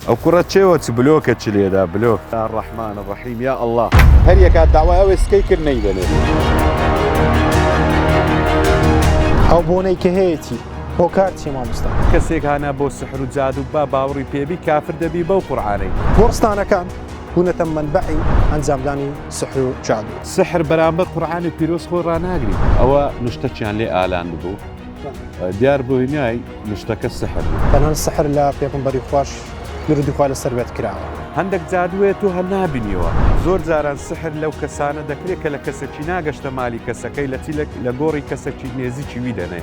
ئەو کوڕە چێوە چ بلۆکە چ لێدا بلۆک. الرحمن الرحیم یا اللە. هەر یەکا داوای ئەو ئێسکەی کرد نەیدەنێ. ئەو بۆنەی کە هەیەتی هۆکار چیە مامۆستا؟ کەسێک هانا بۆ سحر و جادو با باوڕی پێبی کافر دەبی بەو قورعانەی. گۆڕستانەکان بوونەتە مەنبەعی ئەنجامدانی سحر و جادو. سحر بەرامبەر قورعانی پیرۆز خۆی ڕاناگری. ئەوە نوشتەکیان لێ ئالاندبوو دیار بوو هینای نوشتەکە سحر بوو. تەنانەت سحر لە پێغەمبەری خواش درودی خوا لەسەر بێت کراوە. هەندەک جادووەیە تۆ هەر نابینیەوە. زۆر جاران سحر لەو کەسانە دەکرێ کە لە کەسەکی ناگەشتە مالی کەسەکەی لە چی لە گۆڕی کەسەکی نێزیکی وی دەنێ.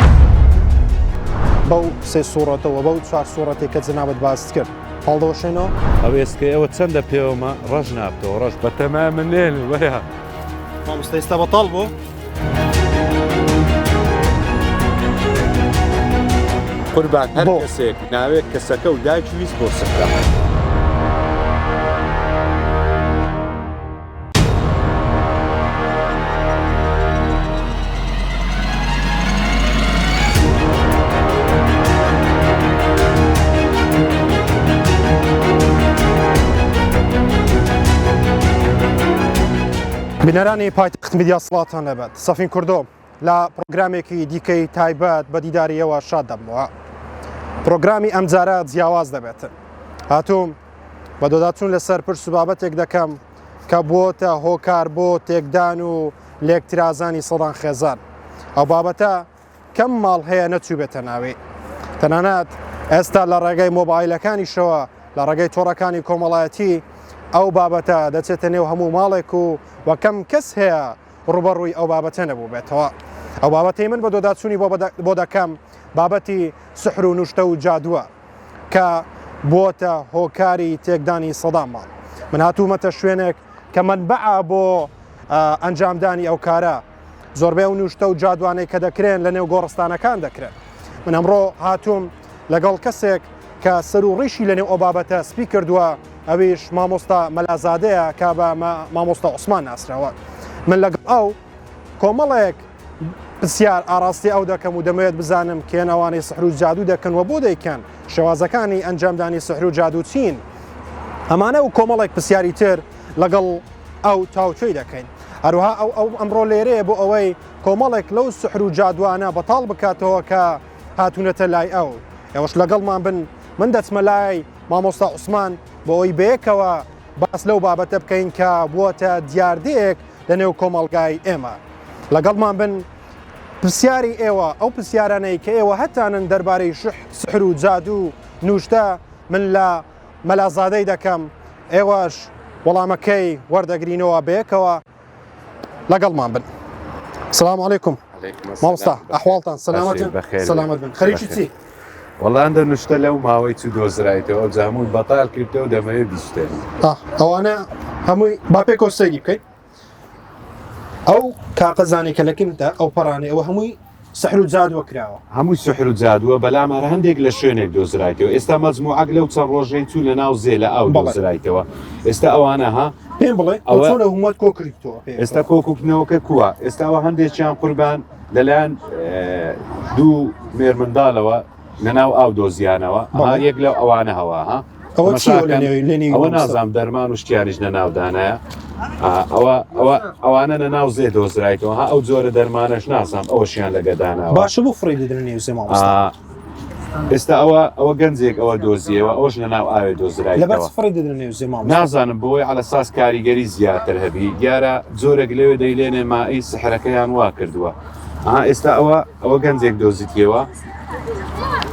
بەو سێ سوڕەتە وە بەو چوار سوڕەتەی کە جەنابت باست کرد هەڵدەوەشێنەوە؟ ئەو ئێسکەی ئەوە چەندە پێوەمە ڕەش نابتەوە ڕەش بەتەمای من نێن وەرە. مامۆستا ئێستا بەتاڵ بوو؟ قوربان هەر کەسێک ناوێک کەسەکە و دایکی ویست بۆ سفرە. بینەرانی پایتەخت میدیا سڵاتان لەبێت سەفین کوردۆ لە پرۆگرامێکی دیکەی تایبەت بە دیداری ئێوە شاد دەبمەوە پرۆگرامی ئەمجارە جیاواز دەبێت هاتووم بە دۆداچوون لەسەر پرس و بابەتێک دەکەم کە بووەتە هۆکار بۆ تێکدان و لێکترازانی سەدان خێزان ئەو بابەتە کەم ماڵ هەیە نەچووبێتە ناوی. تەنانەت ئێستا لە ڕێگەی مۆبایلەکانیشەوە، لە ڕێگەی تۆڕەکانی کۆمەڵایەتی ئەو بابەتە دەچێتە نێو هەموو ماڵێک و و کەم کەس هەیە ڕووبەڕووی ئەو بابەتە نەبووبێتەوە. ئەو بابەتەی من بەدواداچوونی بۆ بۆ دەکەم بابەتی سحر و نوشتە و جادووە کە بووەتە هۆکاری تێکدانی سەدان ماڵ. من هاتوومەتە شوێنێک کە مەنبەعە بۆ ئەنجامدانی ئەو کارە. زۆربەی ئەو نوشتە و جادوانەی کە دەکرێن لە نێو گۆڕستانەکان دەکرێن. من ئەمڕۆ هاتووم لەگەڵ کەسێک کە سەر و ڕیشی لە نێو ئەو بابەتە سپی کردووە، ئەویش مامۆستا مەلازادەیە کە بە مامۆستا عوسمان ناسراوە. من لەگەڵ ئەو کۆمەڵێک پرسیار ئاراستەی ئەو دەکەم و دەمەوێت بزانم کێن ئەوانەی سحر و جادوو دەکەن و بۆ دەیکەن، شێوازەکانی ئەنجامدانی سحر و جادوو چین؟ ئەمانە و کۆمەڵێک پرسیاری تر لەگەڵ ئەو تاوتوێی دەکەین. هەروەها ئەو ئەو ئەمڕۆ لێرەیە بۆ ئەوەی کۆمەڵێک لەو سحر و جادوانە بەتاڵ بکاتەوە کە هاتوونەتە لای ئەو. ئێوەش لەگەڵمان بن، من دەچمە لای مامۆستا عوسمان بۆ ئەوەی بەیەکەوە باس لەو بابەتە بکەین کە بووەتە دیاردەیەک لە نێو کۆمەڵگای ئێمە. لەگەڵمان بن. پرسیاری ئێوە، ئەو پرسیارانەی کە ئێوە هەتانن دەربارەی شح، سحر و جادوو و نوشتە، من لە مەلازادەی دەکەم ئێوەش وەڵامەکەی وەردەگرینەوە بەیەکەوە لەگەڵمان بن. سلام علیکم مامۆستا ئەحواڵتان سەلامەتن سەلامەت بن خەریکی چی؟ وەڵا ئەندە نوشتە لەو ماوەی چوو دۆزرایتەوە ئەوجا هەمووی بەتال کردەوە دەمەوێت بیسوتێنم. ئەوانە هەمووی با پێکەوە سەیری بکەین. ئەو کاقەزانەی کە لە کنتە ئەو پەڕانەی ئەوە هەمووی سحر و جادووە کراوە. هەمووی سحر و جادووە بەلام هەر هەندێک لە شوێنێک دۆزرایتەوە ئێستا مەجموعەک لەو چەند ڕۆژەی چوو لە ناو زێ لە ئاو دۆزرایتەوە ئێستا ئەوانە ها. پێم بڵێ ئەوە چۆن هەمووت کۆ کردیتەوە پێکەوە؟ ئێستا کۆکردنەوەکە کووە ئێستا ئەوە هەندێکیان قوربان لەلایەن دوو مێرمنداڵەوە لەناو ئاو دۆزیانەوە ئەها یەک لەو ئەوانە هەوا ها ئەوە چیە لە نێوی لە نێوی ئەوە نازانم دەرمان و شتیانیش لە ناودانایە ئەوە ئەوە ئەوانە لە ناو زێ دۆزرایتەوە ها ئەو جۆرە دەرمانەش نازانم ئەوەشیان لەگە داناوە باشە بۆ فڕێی دەدرن نێو زێ مامۆستا ئێستا ئەوە ئەوە گەنجێک ئەوە دۆزیەوە ئەوش لە ناو ئاوێ دۆزرایتەوە لەبەر چ فڕێی دەدرن نێو زێ مامۆستا نازانم بۆی عەلە ساس کاریگەری زیاتر هەبی دیارە جۆرێک لەوێ دەیلێنێ مائی سحرەکەیان وا کردووە ئەها ئێستا ئەوە ئەوە گەنجێک دۆزیتیەوە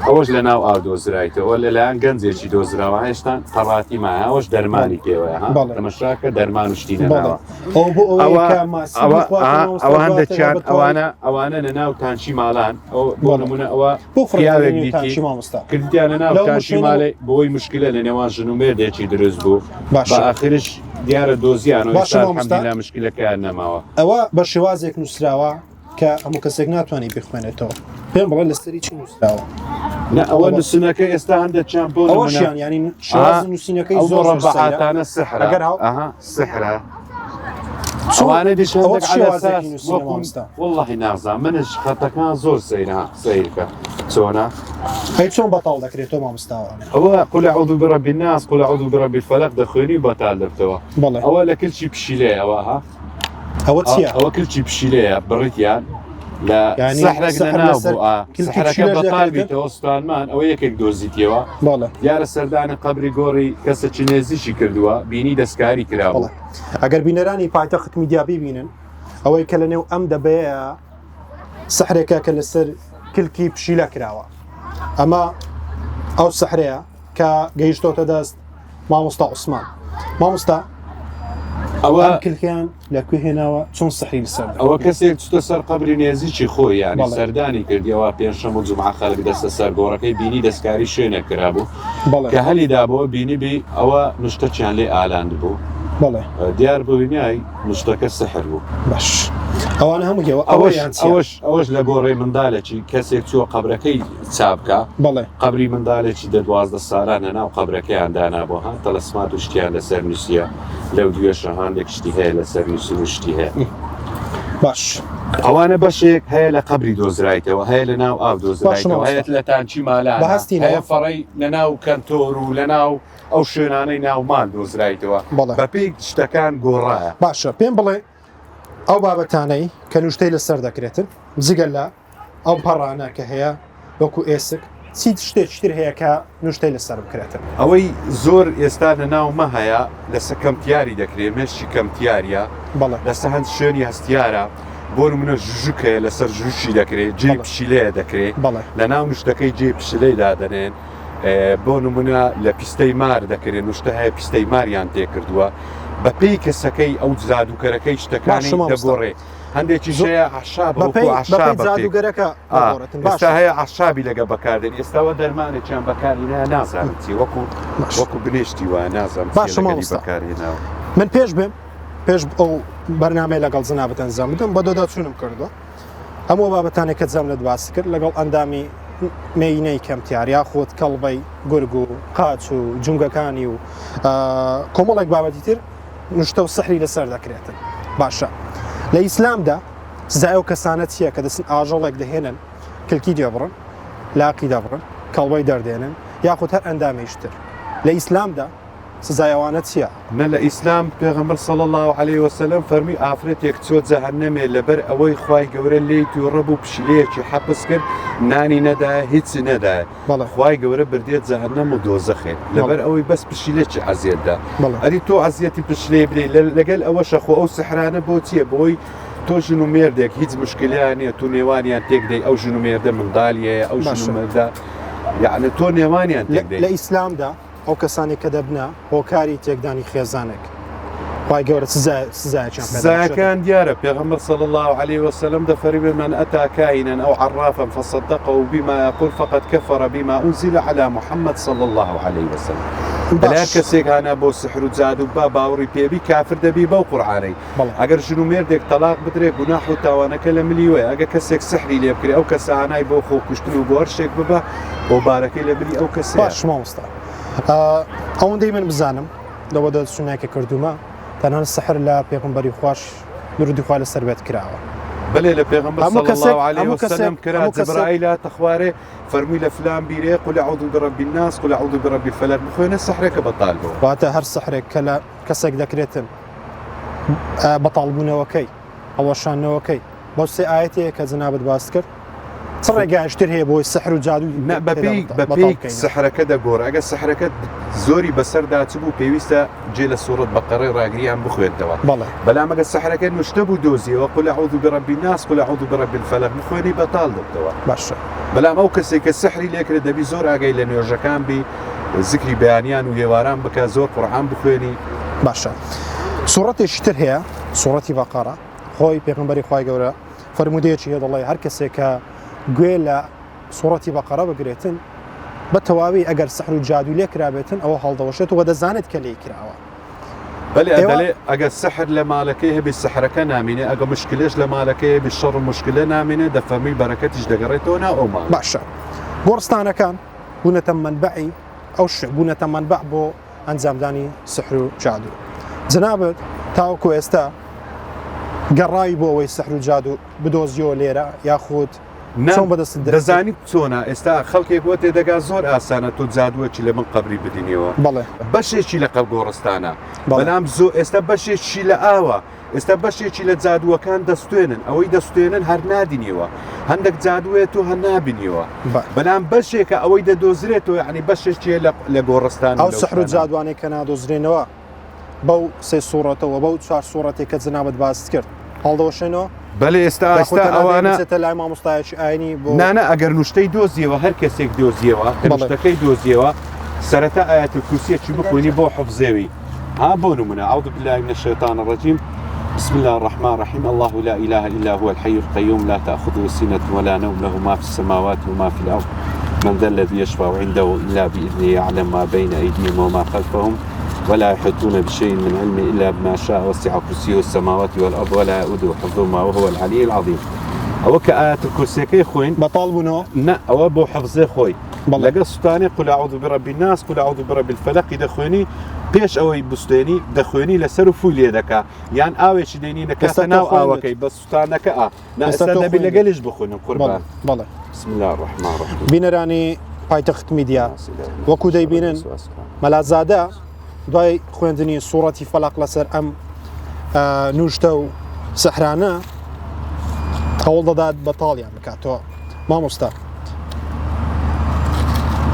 ئەوەش لە ناو ئاو دۆزرایتەوە لەلایەن گەنجێکی دۆزراوە هێشتا قەڕاتی مایە ئەوەش دەرمانی پێوەیە ها تەمەشاکە دەرمان و شتی نەناوە ئەوە هەندێکیان ئەوانە ئەوانە لە ناو تانچی ماڵان ئەو بۆ نمونە ئەوە پیاوێک دیتی کردیان لە ناو تانچی ماڵێ بۆی مشکلە لە نێوان ژن و مێردێکی دروست بوو باش ئاخرش دیارە دۆزیان و ئێستا الحمدلله مشکلەکەیان نەماوە ئەوە بە شێوازێک نووسراوە کە هەموو کەسێک ناتوانێت بیخوێنێتەوە پێم بڵێ لەسەری چی نووسراوە نە ئەوە نووسنەکە ئێستا هەندێک چیان بۆ ئەوەشیان ینی شێوازی نووسینەکەی زۆر ڕەبعاتانە سحرە ئەگەر ئەها سحرە. ئەوانە دیش هەندێک على ئەساس وەکو وەڵڵاهی نازانم منش خەتەکان زۆر سەیرە سەیرکە چۆنە ئەی چۆن بەتاڵ دەکرێتەوە مامۆستا ئەوانە؟ ئەوە قل اعوذ برب الناس قل اعوذ برب الفلق دەخوێنی و بەتال دەبتەوە بەڵێ ئەوە لە کلچی پشیلەیە ئەوە ها ئەوە چییە؟ ئەوە کلچی پشیلەیە بڕیتیان لە یعنی سەحرێک لە سەحر ناو لەسەر بوو ئا کلکی سەحرەکە پشیلەش بەتال دەکرێتن؟ بیتەوە سوتانمان ئەوە یەکێک دۆزیتیەوە بەڵێ دیارە سەردانی قەبری گۆڕی کەسێکی نێزیکی کردووە بینی دەستکاری کرابوو بەڵێ ئەگەر بینەرانی پایتەخت میدیا بیبینن ئەوەی کە لەنێو ئەم دەبەیە سحرێکە کە لەسەر کلکی پشیلە کراوە ئەمە ئەو سحرەیە کە گەیشتۆتە دەست مامۆستا عوسمان مامۆستا ئەوە ئەم کلکیان لە کوێ هێناوە چۆن سحری لەسەر دەکرێت؟ ئەوە کەسێک چتە سەر قەبری نێزیکی خۆی یانی بەڵێ. سەردانی کردیەوە پێنجشەم و جومعە خەلک دەستە سەر گۆڕەکەی بینی دەستکاری شوێنێک کرابوو بەڵێ کە هەلی دابەوە بینیبی ئەوە نوشتەکیان لێ ئالاندبوو بەڵێ دیار بوو نوشتەکە سحر بوو. باش ئەوانە هەموو هێوە ئەوەش ئەوەیان چیە؟ ئەوەش ئەوەش لە گۆڕی مندالێکی کەسێک چووە قەبرەکەی چابکە بەڵێ قەبری مندالێکی دە 12 سالان لە ناو قەبرەکەیان دانابوو ها تەلەسمات و شتیان لەسەر نووسیە لەو دوێشە هەندێک شتی هەیە لەسەر نووسین و شتی هەیە باش ئەوانە بەشێک هەیە لە قەبری دۆزرایتەوە هەیە لە ناو ئاو باشە دۆزرایتەوە مامۆستا. هەیە لە تانکی مالانە بە هەستینەوە. هەیە فەڕەی لە ناو کەنتۆر و لە ناو ئەو شوێنانەی ناو مال دۆزرایتەوە بەڵێ. بەپێی شتەکان گۆڕایە. باشە پێم بڵێ ئەو بابەتانەی کە نوشتەی لەسەر دەکرێتن جگە لە ئەو پەڕانە کە هەیە وەکو ئێسک چی شتێکی تر هەیە کە نوشتەی لەسەر بکرێتن؟ ئەوەی زۆر ئێستا لە ناو مە هەیە لەسە کەمتیاری دەکرێ مێشکی کەمتیاریە بەڵێ. لەسە هەند شوێنی هەستیارە بۆ نمونە ژوژک هەیە لەسەر ژوژکی دەکرێ جێی بەڵێ. پشیلەیە دەکرێ بەڵێ. لە ناو نوشتەکەی جێی پشیلەی دادەنێن بۆ نمونە لە پیستەی مار دەکرێ نوشتە هەیە پیستەی ماریان تێکردووە بەپێی کەسەکەی ئەو جادووکەرەکەی شتەکانی باشە مامۆستا. دەگۆڕێ هەندێکیش هەیە عەشاب وەکو بەپێی عەشاب بەپێی بەپێی جادووگەرەکە ئا، دەگۆڕێتن ئێستا باشە هەیە عەشابی لەگە بەکاردێن ئێستاوە دەرمانێکیان بەکارهێنا نازانم چی وەکو باش. وەکو بنێشتی وایە نازانم چیە باشە لەگەلی مامۆستا. بەکارهێناوە من پێش بێم پێش ئەو بەرنامەی لەگەڵ جەنابت ئەنجام بدەم بەدواداچوونم کردووە هەموو بابەتانێک کە جەنابت باست کرد لەگەڵ ئەندامی مێینەی کەمتیار یاخود کەڵبەی گورگ و قاچ و جومگەکانی و کۆمەڵێک بابەتی تر نوشتە و سحری لەسەر دەکرێتن باشە لە ئیسلامدا سزای ئەو کەسانە چییە کە دەچن ئاژەڵێک دەهێنن کلکی دێبڕن لاقی دەبڕن کەڵبەی دەردێنن یاخود هەر ئەندامێکی تر لە ئیسلامدا سزای ئەوانە چیە؟ نە لە ئیسلام پێغەمبەر صلی اللە علیە وسلم فەرمووی ئافرەتێک چوە جەهەنەمێ لەبەر ئەوەی خوای گەورە لێی توڕە بوو پشیلەیەکی حەپس کرد نانی نەدایە هیچی نەدایە بەڵێ. خوای گەورە بردیە جەهەنەم و دۆزەخێ لەبەر ئەوەی بەس پشیلەکی عەزیەت دا بەڵێ. ئەدی تۆ عەزیەتی پشیلەی بدەی لە لەگەل ئەوەشە خۆ ئەو سحرانە بۆ چیە بۆی تۆ ژن و مێردێک هیچ مشکلیان نیە تو نێوانیان تێک دەی ئەو ژن و مێردە مندالی هەیە ئەو ژن و باشە. مێردە یەعنی تۆ نێوانیان لە تێک دەی. لە ئیسلامدا ئەو کەسانەی کە دەبنە هۆکاری تێکدانی خێزانێک خوای گەورە سزایەکیان پێ دەبەخشێت. سزایەکان دیارە پێغەمبەر صلی اللە علیه وسلم دەفەرموێ من اتی کاهنا او عرافا فصدقه بما یقول فقد کفر بما انزل علی محمد صلی اللە علیه وسلم باش. هەر کەسێک هانا بۆ سحر و جادو با باوەڕی پێبی کافر دەبی بەو قورعانەی بەڵێ. ئەگەر ژن و مێردێک تەلاق بدرێ گوناح و تاوانەکە لە ملی وەیە ئەگەر کەسێک سحری لێ بکرێ ئەو کەسە هانای بۆ خۆکوشتن و بۆ هەر شتێک ببا ئۆبارەکەی لە ملی ئەو کەسەیە. باش مامۆستا ئەوەندەی من بزانم لەوە دەرچوونێکە کردومە تەنان سحر لە پێغمبەری خواش درودی خوا لەسەر بێت کراوە. بەلێ لە پێغەمبەر هەموو صلی کەسێک اللە علیه هەموو کەسێک وسلم کرا هەموو کەسێک جبرائیل هاتە خوارێ فەرمووی لە فلان بیرێ قل اعوذ برب الناس قل اعوذ برب الفلق بخوێنە سحرەکە بەتال بووە. واتە هەر سحرێک کە لە کەسێک دەکرێتن بەتاڵبوونەوەکەی هەڵوەشاندنەوەکەی بەو سێ ئایەتەیە کە جەنابت باست کرد چ ڕێگایش تر هەیە بۆی سحر و جادووی نا تێدا بەپێی بەتاڵ بەپێی بکەینەوە؟ سحرەکە دەگۆڕێ ئەگەر سحرەکە زۆری بەسەردا چبوو پێویستە جێ لە سوڕەت بەقەڕەی ڕاگریان بخوێنتەوە بەڵێ. بەلام ئەگەر سحرەکە نوشتە بوو دۆزیەوە قل اعوذ برب الناس قل اعوذ برب الفلق بخوێنی بەتاڵ دەبتەوە. باشە. بەلام ئەو کەسەی کە سحری لێکرێت دەبی زۆر ئاگای لە نوێژەکان بی زکری بەیانیان و ئێواران بکە زۆر قورعان بخوێنی. باشە سوڕەتێکی تر هەیە سوڕەتی بەقەڕە خۆی پێغەمبەری خوای گەورە فەرموودەیەکی هەیە دەڵێ هەر کەسێک کە گوێ لە سوڕەتی بەقەڕە بگرێتن بە تەواوی ئەگەر سحر و جادوو لێ کرابێتن ئەوە هەڵدەوەشێت و دەزانێت کە لێی کراوە. بەلێ دەلێ ئەگەر سحر لە مالەکەی هەبی سحرەکە نامینێ ئەگە مشکلەش لە مالەکەی هەبی شەڕ و مشکلە نامینێ دەفەرمووی بەرەکەتیش دەگەڕێتەوە ناو ئەو ماڵە. باشە گۆڕستانەکان بوونەتە مەنبەعی ئەو شوێ بوونەتە مەنبەع بۆ ئەنجامدانی سحر و جادوو جەنابت تاوەکو ئێستا. گەڕاوی بۆ ئەوەی سەحر و جادوو بدۆزیەوە لێرە یاخود نا چۆن بەدەستت دەرکرد؟ دەزانی چۆنە ئێستا خەڵکێک وە تێدەگا زۆر ئاسانە تۆ جادووەکی لە بن قەبری بدینیەوە بەڵێ بەشێکی لە قەب گۆڕستانە بەڵێ. بەلام زۆ ئێستا بەشێکی لە ئاوە ئێستا بەشێکی لە جادووەکان دەستێنن ئەوەی دەستێنن هەر نادینیەوە هەندێک جادووێت تۆ هەر نابینیەوە بەلام بەشێکە ئەوەی دەدۆزرێتەوە یعنی بەشێکیە لە گۆڕستان ئەو سحر و جادوانەی کە نادۆزرێنەوە بەو سێ سوڕەتەوە بەو چوار سوڕەتێک کە جەنابت باست کرد هەڵدەوەشێنەوە؟ بەلێ ئێستا ئێستا ئەوانە بچێتە لای مامۆستایەکی ئاینی بۆ نانا ئەگەر نوشتەی دۆزیەوە هەر کەسێک دۆزیەوە کە نوشتەکەی دۆزیەوە سەرەتا ئاەت الکورسیەکی بخوێنی بۆ حفزێوی ها بۆ نمونە أعوذ بالله من الشيطان الرجيم بسم الله الرحمن الرحيم الله لا إله إلا هو الحي القيوم لا تأخذه سنة ولا نوم له ما في السماوات وما في الأرض من ذا الذي يشفع عنده إلا بإذنه يعلم ما بين أيديهم وما خلفهم ولا يحيطون بشيء من علمه إلا بما شاء وسع كرسيه السماوات والأرض ولا يؤوده حفظهما وهو العلي العظيم ئەوە کە ئاەت کورسەکەی خوێن بەتاڵ بوونەوە نا ئەوە بۆ حەفزێ خۆی لەگەڵ سوتانی قل أعوذ برب الناس قل أعوذ برب الفلق دەخوێنی پێش ئەوەی بستێنی دەخوێنی لەسەر و فوی لێ دەکا یان ئاوێکی دێنی نەکاتە ناو ئاوەکەی بە سوتانەکە ئا نا ئێستا دەبی لەگەلیش بخوێنم قوربان بەڵێ بسم الله الرحمن الرحیم بینەرانی پایتەخت میدیا وەکو دەیبینن مەلازادە دوای خوێندنی سوڕەتی فەلاق لەسەر ئەم نوشتە و سەحرانە هەوڵ دەدات بەتاڵیان بکاتەوە مامۆستا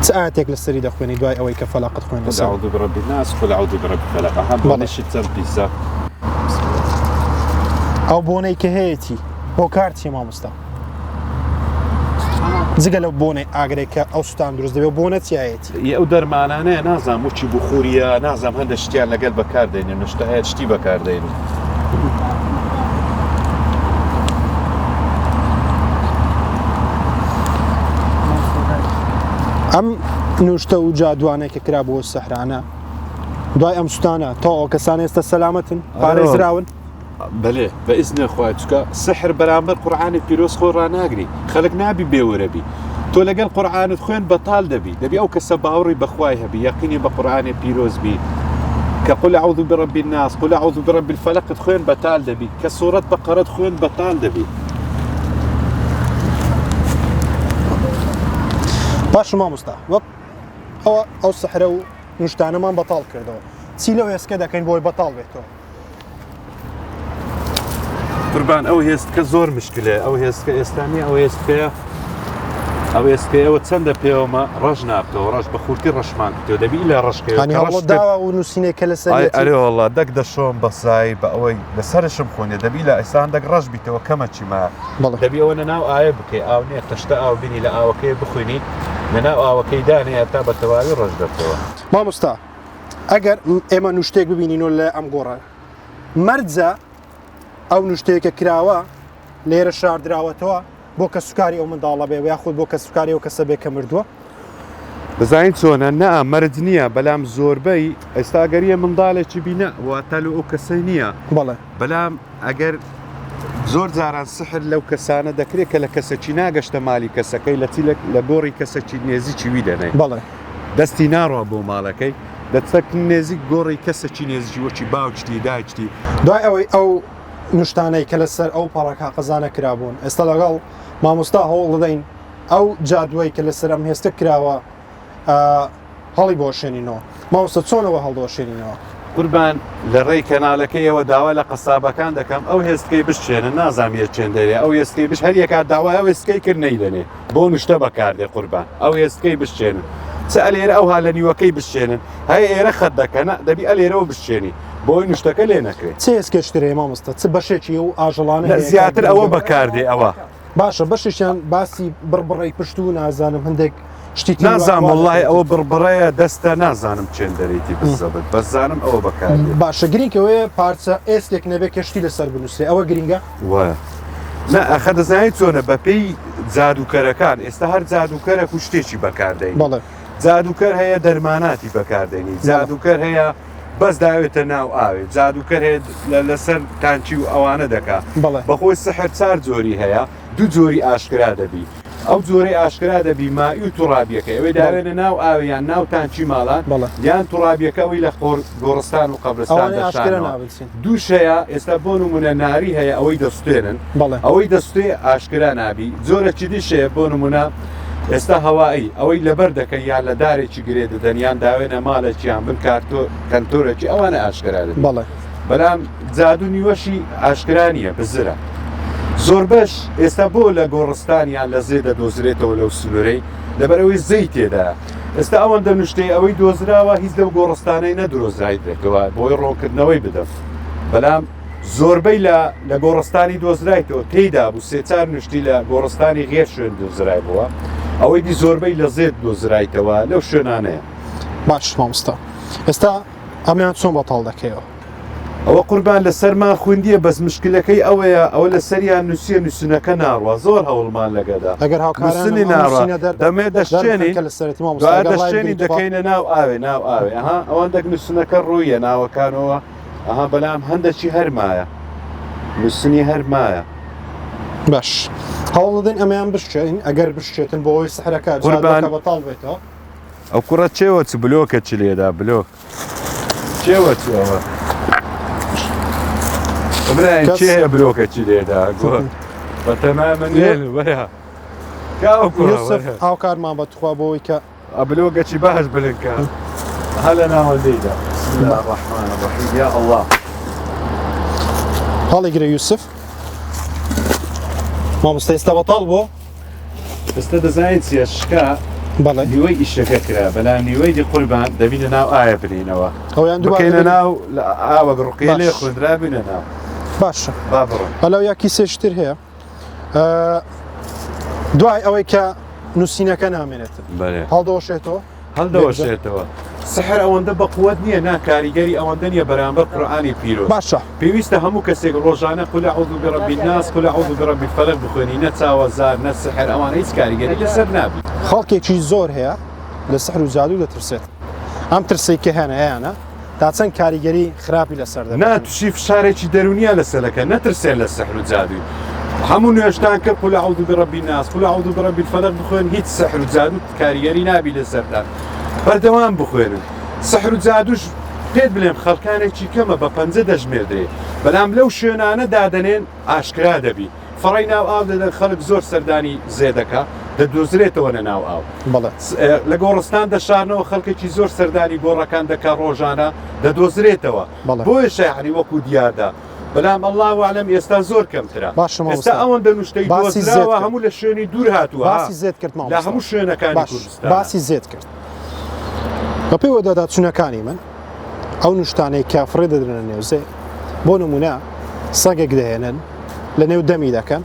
چ ئاەتێک لەسەری دەخوێنی دوای ئەوەی کە فەلاقت خوێن قل أعوذ برب الناس قل أعوذ برب الفلق ئەها بۆنەشی چەند پیسە ئەو بۆنەی کە هەیەتی هۆکار چیە مامۆستا جگە لەو بۆنەی ئاگرێک کە ئەو سوتان دروست دەبێت بۆنە چیایەتی ی ئەو دەرمانانەیە نازانم وچی بخوریە نازانم هەندە شتیان لەگەل بەکار دێنن شتە هەیە شتی بەکار دێنن. ئەم نوشتە و جادوانەی کە کرا بۆ سەحرانە دوای ئەم سوتانە تەواو کەسان ئێستا سەلامەتن پارێزراون بەلێ بە ئیزنێ خوای چکە سحر بەرامبەر قورعانی پیرۆز خۆی ڕاناگری خەلک نابی بێورەبی تۆ لەگەل قورعانت خوێن بەتال دەبی دەبی ئەو کەسە باوڕی بەخوای هەبی یەقینی بە قورعانی پیرۆز بی کە قل اعوذ برب الناس قل اعوذ برب الفلق خوێن بەتال دەبی کە سورەت بەقەرەت خوێن بەتال دەبی. باش مامۆستا وەک ئەوە ئەو سحرە و نوشتانەمان بەتاڵ کردەوە چی لەو هێسکە دەکەین بۆی بەتاڵ بێتەوە؟ قوربان ئەو هێستکە زۆر مشکلەیە ئەو هێستکە ئێستا نیە ئەو هێستکەیە ئەو هێستکەیەوە چەندە پێوەمە ڕەش نابتەوە ڕەش بە خورتی ڕەشمان کردەوە دەبی لە ڕەشکەوە هەنی هەوڵ داوە و نووسینێک کە لەسەر ئەرێ وەڵا دەک دەشۆم بەسایی بە ئەوەی لەسەرشم خۆنێ دەبی لە ئێسان دەک ڕەش بیتەوە کەمە چیمە دەبی ئەوە لە ناو ئاە بکەی ئاو نیە تەشتە ئاو بینی لە ئاوەکەی بخوێنی لە ناو ئاوەکەی دانێ هەتا بە تەواوی ڕەش دەبتەوە. مامۆستا ئەگەر ئێمە نوشتێک ببینین و لە ئەم گۆڕە مەرجە ئەو نوشتەیە کە کراوە لێرە شاردراوەتەوە بۆ کەسوکاری ئەو منداڵە بێ یاخود بۆ کەسوکاری ئەو کەسە بێ کە مردووە؟ دەزانین چۆنە نا مەرج نییە بەلام زۆربەی ئێستا گەریە منداڵێکی بینە واتە لۆ ئەو کەسەی نییە بەڵێ بەلام ئەگەر زۆر جاران سحر لەو کەسانە دەکرێت کە لە کەسەکی ناگەشتە مالی کەسەکەی لە چی لە گۆڕی کەسەکی نێزیکی وی دەنێ بەڵێ دەستی ناڕوا بۆ ماڵەکەی دەچە نێزیک گۆڕی کەسەکی نێزیکی وەکی باوکتی دایکتی. دوای ئەوەی ئەو نوشتانەی کە لەسەر ئەو پەڕە کاقەزانە کرابوون ئێستا لەگەڵ مامۆستا هەوڵ دەدەین ئەو جادووەی کە لەسەر ئەم هێستە کراوە هەڵی بۆشێنینەوە مامۆستا چۆنەوە هەڵدەوەشێنینەوە؟ قوربان لە ڕێی کەنالەکەیەوە داوا لە قەسابەکان دەکەم ئەو هێستکەی بشچێنن نازانم یە چێندەرێ ئەو هێستکەی بش هەریەکات داوای ئەو هێستکەی کرد نەیدەنێ بۆ نوشتە بەکاردێ قوربان ئەو هێستکەی بشچێنن چ ئەلێرە ئەوها لە نیوەکەی بشچێنن هەیە ئێرە خەت دەکەنە دەبی ئەلێرەوە بشچێنی بۆی نوشتەکە لێ نەکرێت. چ هێستکێکی تر هەیە مامۆستا چ بەشێکی ئەو ئاژەڵانە هەیە کە زیاتر ئەوە بەکاردێ ئەوە. باشە بەشێکیان باسی بڕبڕەی پشت و نازانم هەندێک شتی تری نازانم وا وەڵڵاهی دەکرێت. ئەوە بڕبڕەیە دەستە نازانم چێن دەرێتی بزەبت بەس زانم ئەوە بەکاردێ. باشە گرینگ ئەوەیە پارچە ئێسکێک نەبێ کە شتی لەسەر بنووسرێ ئەوە گرینگە؟ وایە نا ئەخە دەزانی چۆنە بەپێی جادووکەرەکان ئێستا هەر جادووکەرەک و شتێکی بەکاردێنی بەڵێ. جادووکەر هەیە دەرماناتی بەکاردێنی جادووکەر هەیە بەس داوێتە ناو ئاوێ جادووکەر هەیە لەسەر تانکی و ئەوانە دەکا بەڵێ. بەخۆی سحر چار جۆری هەیە دوو جۆری ئاشکرا دەبی. ئەو جۆرەی ئاشکرا دەبی مائی و توڕابیەکەی ئەوەی داوێنە ناو ئاوێ یان ناو تانکی ماڵان یان توڕابیەکە ئەوەی لە قۆر گۆڕستان و قەبرستان ئەوانەی ئاشکرا دەشانەوە نابن چین؟ دووش هەیە ئێستا بۆ نمونە ناری هەیە ئەوەی دەسوتێنن ئەوەی دەسوتێ ئاشکرا نابی جۆرەکی دیش هەیە بۆ نمونە ئێستا هەوایی ئەوەی لەبەر دەکەن یان لە دارێکی گرێ دەدەن یان داوێنە ماڵێکی یان بن کارتۆ کەنتۆرێکی ئەوانە ئاشکرا دەبی بەلام جادو نیوەشی ئاشکرا نییە بزرە زۆربەش ئێستا بۆ لە گۆڕستان یان لە زێ دەدۆزرێتەوە لەو سنوورەی لەبەرئەوەی زێی تێدایە ئێستا ئەوەندە نوشتەی ئەوەی دۆزراوە هیچ لەو گۆڕستانەی نەدرۆزرایتەوە بۆی ڕۆنکردنەوەی بدەم بەلام زۆربەی لە لە گۆڕستانی دۆزرایتەوە تێیدا بوو سێچار نوشتی لە گۆڕستانی غێر شوێن دۆزرای بووە ئەوەی دی زۆربەی لە زێت دۆزرایتەوە لەو شوێنانەیە. باش مامۆستا ئێستا ئەمەیان چۆن بەتاڵ دەکەیەوە؟ ئەوە قوربان لەسەرمان خویندیە بەس مشکلەکەی ئەوەیە ئەوە لەسەریان نوسیە نوسینەکە ناڕوا زۆر هەوڵمان لەگەدا ئەگەر هاوکارانم نوسنی ئەو ناڕوا نوسینە دەر دەمێ دەربخەن دەشچێنین کە لەسەرێتی مامۆستا دوایە ئەگەر ڕای دەشچێنین بگری تخوا دەکەینە ناو ئاوێ ناو ئاوێ ئەها ئەوەندەک نوسنەکە ڕوویە ناوەکانەوە ئەها بەلام هەندەکی هەر مایە نوسنی هەر مایە. باش هەوڵ دەدەین ئەمەیان بشکێنین ئەگەر بشکێتن بۆ ئەوەی سحرەکە قوربان جادوەکە بەتاڵ بێتەوە. ئەو کوڕە چێوە چ بلۆکە چ لێدا بلۆک. چێوە چ ئەوە برایم کەس چێ هەیە بلۆکە چی لێدا گۆ بەتەما من لێن وەرە کاو کوڕە یوسف وەرە هاوکارمان بە تخوا بۆ ئەوەی کە ئەبلۆکە چی باش بلنکە هە لە ناوەندەیدا بسم الله الرحمن الرحیم یا الله هەڵیگرە یوسف مامۆستا ئێستا بەتاڵ بۆ ئێستا دەزانین چیە شکا بەڵێ نیوەی ئیشەکە کرا بەلام نیوەی دی قوربان دەبینە ناو ئایا بنینەوە ئەویان دووبارە بکەینە دەبین ناو لە ئاوەک ڕقیە لێ باش خوێندرا بینە ناو باشە با بڕۆن ئەلەو یا کیسێکی تر هەیە ئە، دوای ئەوەی کە نووسینەکە نامێنێتن بەێ هەڵدەوەشێتەوە هەڵدەوەشێتەوە. سحر ئەوەندە بەقوەت نیە نا کاریگەری ئەوەندە نیە بەرامبەر قورئانی پیرۆز. باشە. پێویستە هەموو کەسێک ڕۆژانە قل اعوذ برب الناس قل اعوذ برب الفلق بخوێنی نە چاوە زار نە سحر ئەوانە هیچ کاریگەری لەسەر نابی. خەڵکێکی زۆر هەیە لە سحر و جادوو دەترسێت ئەم ترسەی کە هەنە هەیانە تا چەند کاریگەری خراپی لەسەر نا دەبێتن؟ توشی فشارێکی دەرونیان لەسەر دەکەن نەترسێن لە سحر و جادوی هەموو نوێژتان کرد قل اعوذ برب الناس قل اعوذ برب الفلق بخوێن هیچ سحر و جادو کاریگەری نابی لەسەرتان بەردەوام بخوێنن سحر و جادوش پێت بلێم خەڵکانێکی کەمە بە پەنجە دەژمێردرێ بەلام لەو شوێنانە دادەنێن ئاشکرا دەبی فەڕی ناو ئاو دەدەن خەڵک زۆر سەردانی زێدەکە دەدۆزرێتەوە لە ناو ئاو بەڵێ لە گۆڕستان دەشارنەوە خەڵکێکی زۆر سەردانی گۆڕەکان دەکا ڕۆژانە دەدۆزرێتەوە بەڵێ بۆیە یعنی وەکو دیاردە بەلام اللە اعلم ئێستا زۆر کەمترە باشە ئێستا مامۆستا ئەوەندە نوشتەی باسی زێد دۆزراوە کرد هەموو لە شوێنی دوور هاتووە ها باسی زێد کرد لە مامۆستا هەموو شوێنەکانی باش کوردستانە باسی زێد کرد بەپێی وەدواداچوونەکانی من ئەو نوشتانەی کە فڕێ دەدرێنە نێو زێ بۆ نمونە سەگێک دەهێنن لە نێو دەمی دەکەن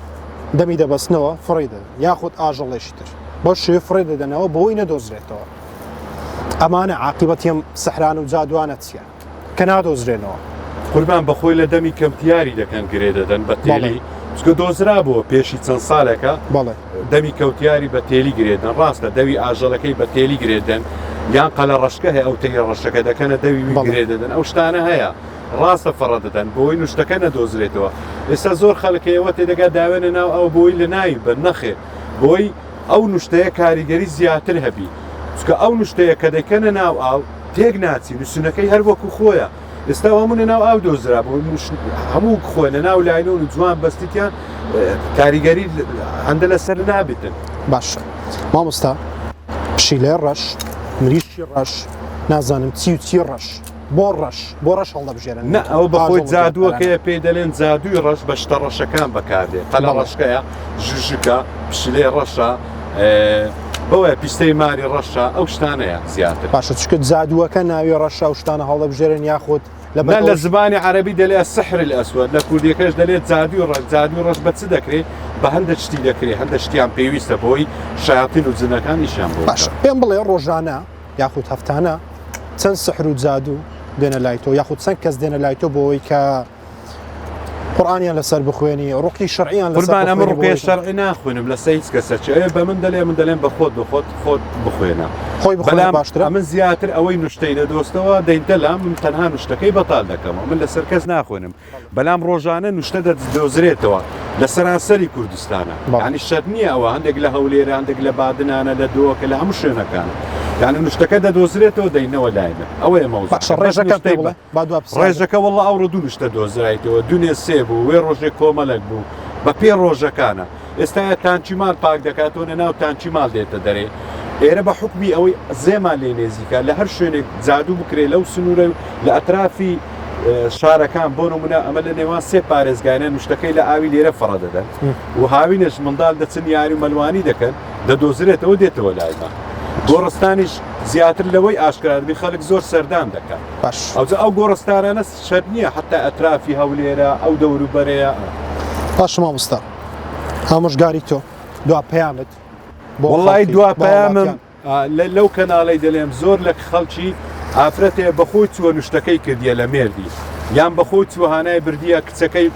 دەمی دەبەستنەوە فڕێ دەدەن یاخود ئاژەڵێکی تر بەو شێوەیە فڕێ دەدەنەوە بۆی نەدۆزرێتەوە ئەمانە عاقیبەتی ئەم سحران و جادوانە چییە؟ کە نادۆزرێنەوە. قوربان بەخۆی لە دەمی کەمتیاری دەکەن گرێ دەدەن بە تێلی چکە دۆزرابووە پێشی چەند سالێکە دەمی کەوتیاری بە تێلی گرێدەن ڕاستە دەوی ئاژەڵەکەی بە تێلی گرێدەن یان قەلە ڕەشکە هەیە ئەو تەیە ڕەشەکە دەکەنە دەوی وی گرێ دەدەن ئەو شتانە هەیە ڕاستە فەڕە دەدەن بۆی نوشتەکە نەدۆزرێتەوە ئێستا زۆر خەڵک هەیە وە تێدەگا داوێنە ناو ئەو بۆی لە ناوی بە نەخێر بۆی ئەو نوشتەیە کاریگەری زیاتر هەبی چونکە ئەو نوشتەیە کە دەیکەنە ناو ئاو تێک ناچی نووسینەکەی هەر وەکو خۆیە ئێستا هەموو لە ناو ئاو دۆزرا بۆ هەموو خۆی لە ناو لاینۆن و جوان بەستیان کاریگەری هەندە لەسەر نابێتن. باشە مامۆستا پشیلەی ڕەش مریشکی ڕەش نازانم چی و چی ڕەش بۆ ڕەش بۆ ڕەش هەڵدەبژێرن نا ئەوە بەخۆی ئاژەڵ و جادووەکەیە پێی دەلێن جادووی ڕەش بە شتە ڕەشەکان بەکاردێ قەلە ڕەشکەیە ژوژکە پشیلەی ڕەشە بەوەیە پیستەی ماری ڕەشە ئەو شتانەیە زیاتر. باشە چونکە جادووەکە ناوی ڕەشە ئەو شتانە هەڵدەبژێرن یاخود لەبەر نا لە ئەوەی. زمانی عەرەبی دەلێ السحر الاسود لە کوردیەکەش دەلێ جادووی ڕەش جادووی ڕەش بە چ دەکرێ بە هەندە شتی دەکرێ هەندە شتیان پێویستە بۆی شەیاتین و جنەکان ئیشیان بۆ باشە بکەن. پێم بڵێ ڕۆژانە یاخود هەفتانە چەند سحر و جادوو دێنە لای تۆ یاخود چەند کەس دێنە لای تۆ بۆ ئەوەی کە قورئانیان لەسەر بخوێنی ڕوقی شەرعیان لەسەر قوربان ئەمە بخوێنی ڕوقیە بۆ شەرعی ناخوێنم لەسەر هیچ کەسە چی ئەوێ بە من دەلێ من دەلێم بە خۆت بە خۆت خۆت بخوێنە خۆی بخوێنە بەلام باشترە ئەمن زیاتر ئەوەی نوشتەی دەدۆستەوە دەینتە لام من تەنها نوشتەکەی بەتال دەکەمەوە من لەسەر کەس ناخوێنم بەلام ڕۆژانە نوشتە دەدۆزرێتەوە لە سەرانسەری کوردستانە یانی شەرت نییە ئەوە هەندێک لە هەولێرە هەندێک لە بادنانە لە دۆکە لە هەموو شوێنەکانە یعنی نوشتەکە دەدۆزرێتەوە دەینەوە لای من ئەوەیە مەوزوع باشە ڕێژەکە پێ بڵێ با دوا پرسیار ڕێژەکە وەڵا ئەوڕۆ دوو نوشتە دۆزرایتەوە دونێ سێ بوو وێ ڕۆژێک کۆمەلەک بوو بە پێ ڕۆژەکانە ئێستا تانکی مال پاک دەکاتەوە لە ناو تانکی مال دێتە دەرێ ئێرە بە حوکمی ئەوەی زێمان لێ نێزیکە لە هەر شوێنێک جادوو بکرێ لەو سنوورە و لە ئەترافی شارەکان بۆ نمونە ئەمە لە نێوان سێ پارێزگایە نوشتەکەی لە ئاوی لێرە فڕە دەدەن و هاوینەش منداڵ دەچن یاری و مەلوانی دەکەن دەدۆزرێتەوە دێتەوە لایمان گۆڕستانیش زیاتر لەوەی ئاشکرادبی خەڵک زۆر سەردان دەکات باش ئەوجا ئەو گۆڕستانانە شەرت نییە حتا ئەترافی هەولێرە ئەو دەوروبەرەیە. باش مامۆستا ئامۆژگاری تۆ دوا پەیامت بۆ وەڵی خەڵکی، دوا بۆ پەیامم هاوڵاتیان. لەو کەناڵەی دەلێم زۆر لە خەڵکی ئافرەتێ بەخۆی چووە نوشتەکەی کردیە لە مێردی یان بەخۆی چووە هانای بردیە کچەکەی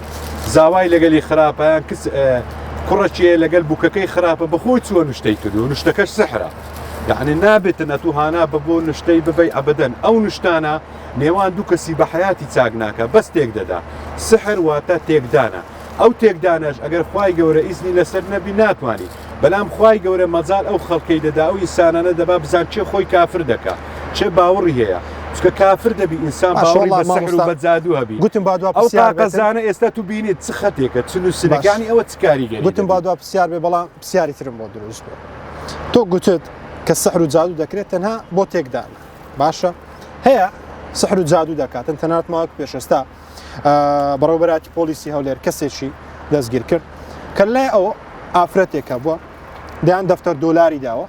زاوای لەگەلی خراپە یان کچ کوڕەکێ لەگەل بووکەکەی خراپە بەخۆی چووە نوشتەی کردو نوشتەکەش سحرە یعنی نابێتن ئەتوو هانا بە بۆ نوشتەی ببەی ئەبەدەن ئەو نوشتانە نێوان دوو کەسی بە حەیاتی چاک ناکا بەس تێک دەدا سحر واتە تێکدانە ئەو تێکدانەش ئەگەر خوای گەورە ئیزنی لەسەر نەبی ناتوانی بەلام خوای گەورە مەجال ئەو خەڵکەی دەدا ئەو ئینسانانە دەبا بزان کێ خۆی کافر دەکا کێ باوڕی هەیە چونکە کافر دەبی ئینسان باشە باوڕی وەڵا بە سحر و مامۆستا بە جادوو هەبی گوتم با دوا ئەو پرسیار بێتن قاقەزانە ئێستا تو بینیت چ خەتێکە چ باش نووسینەکانی ئەوە چ کاریگەری گوتم با دەبی دوا پرسیار بێ بەڵام پرسیاری ترم بۆ دروست بوو تۆ گوتت کە سحر و جادوو دەکرێت تەنها بۆ تێکدانە باشە هەیە سحر و جادوو دەکاتن تەنات ماوەک پێشێستا بەڕێوبەراتی پۆلیسی هەولێر کەسێکی دەستگیر کرد کە لای ئەو ئافرەتێکە بووە دەیان دەفتەر دۆلاری داوە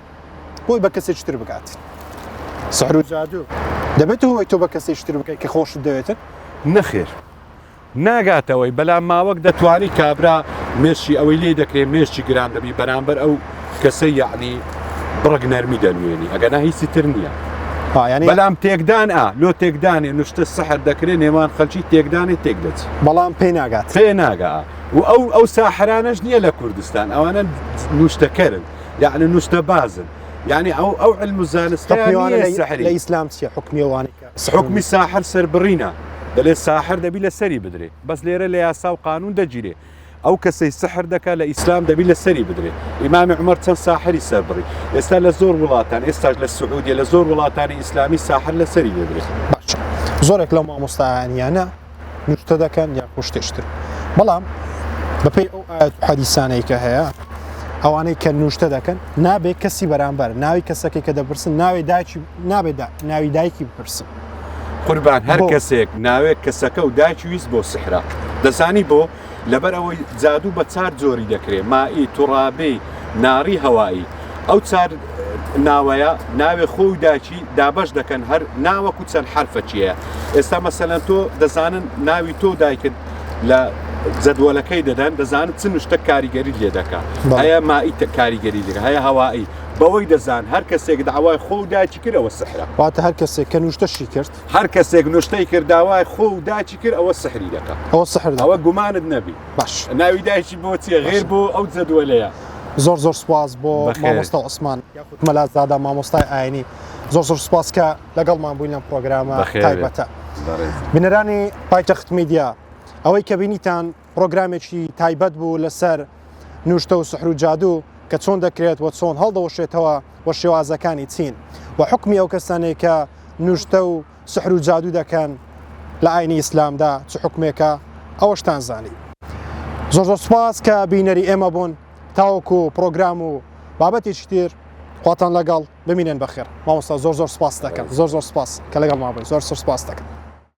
بۆی بە کەسێکی تر بگات سحر و جادوو دەبێت هۆی تۆ بە کەسێکی تر بکەیت کە خۆشت دەوێتن نەخێر ناگاتەوەی بەلام ماوەک دەتوانی کابرا مێشکی ئەوەی لێی دەکرێ مێشکی گران دەبی بەرامبەر ئەو کەسەی یەعنی بڕگ نەرمی دەنوێنی ئەگەنا هیچی تر نییە یعنی بەلام تێکدان ئا لۆ تێکدانێ نوشتە سەحر دەکرێ نێوان خەلکی تێکدانێ تێک دەچی بەڵام پێی ناگات پێ ناگا و ئەو ئەو ساحرانەش نییە لە کوردستان ئەوانە نوشتەکەرن یعنی نوشتە بازن یعنی ئەو ئەو علم و زانستیان حکمی ئەوانە نییە لە سەحری لە ئیسلام چییە حکمی ئەوانەی کە حکمی ساحر سەربڕینە دەلێ ساحر دەبی لە سەری بدرێ بەس لێرە لە یاسا و قانون دەگیرێ ئەو کەسەی سحر دەکا لە ئیسلام دەبی لە سەری بدرێ ئیمامی عومەر چەند ساحری سەر بڕی ئێستا لە زۆر وڵاتان ئێستاش لە سعودیە لە زۆر وڵاتانی ئیسلامی ساحر لە سەری دەدرێ. باشە زۆرێک لەو مامۆستایانیانە نوشتە دەکەن یاخود شتێشتر بەڵام بەپێی ئەو ئایەت و حەدیسانەی کە هەیە ئەوانەی کە نوشتە دەکەن نابێت کەسی بەرامبەر ناوی کەسەکەی کە دەپرسن ناوی دایکی نابێت ناوی دایکی بپرسن. قوربان هەر بۆ؟ کەسێک ناوێک کەسەکە و دایکی ویست بۆ سحرە دەزانی بۆ؟ لەبەر ئەوەی جادوو بە چار جۆری دەکرێ مائی توڕابی ناڕی هەوایی ئەو چار ناوەیە ناوێ خۆ و داکی دابەش دەکەن هەر ناوەک و چەند حرفەکی هەیە ئێستا مەسەلەن تۆ دەزانن ناوی تۆ دایکت لە جەدوەلەکەی دەدەن دەزانن چ نوشتە کاریگەری لێ دەکا هەیە مائی کاریگەری لێ هەیە هەوایی بەوەی دەزان هەر کەسێک داوای خۆ و دایکی کرد ئەوە سحرە. واتە هەر کەسێک کە نوشتەشی کرد. هەر کەسێک نوشتەی کرد داوای خۆ و دایکی کرد ئەوە سحری دەکا. ئەوە سحر دەکا. ئەوە گومانت نەبی. باش. ناوی دایکی بۆ چیە غێر بۆ ئەو جەدوەلەیە. زۆر زۆر سوپاس بۆ بەخێر. مامۆستا عوسمان یاخود مەلا زادە مامۆستای ئاینی زۆر زۆر سوپاس کە لەگەڵمان بووین لەم پرۆگرامە بەخێر بێت. تایبەتە. بەڕێز. بینەرانی پایتەخت میدیا ئەوەی کە بینیتان پرۆگرامێکی تایبەت بوو لەسەر نوشتە و سحر و جادوو کە چۆن دەکرێت و چۆن هەڵدەوەشێتەوە و شێوازەکانی چین و حوکمی ئەو کەسانەی کە نوشتە و سحر و جادوو دەکەن لە ئاینی ئیسلامدا چ حوکمێکە ئەوەشتان زانی. زۆر زۆر سوپاس کە بینەری ئێمە بوون تاوەکو پرۆگرام و بابەتێکی تر خواتان لەگەڵ بمینن بەخێر. مامۆستا زۆر زۆر سوپاست دەکەم زۆر زۆر سوپاس کە لەگەڵمان بووی زۆر زۆر سوپاست دەکەم.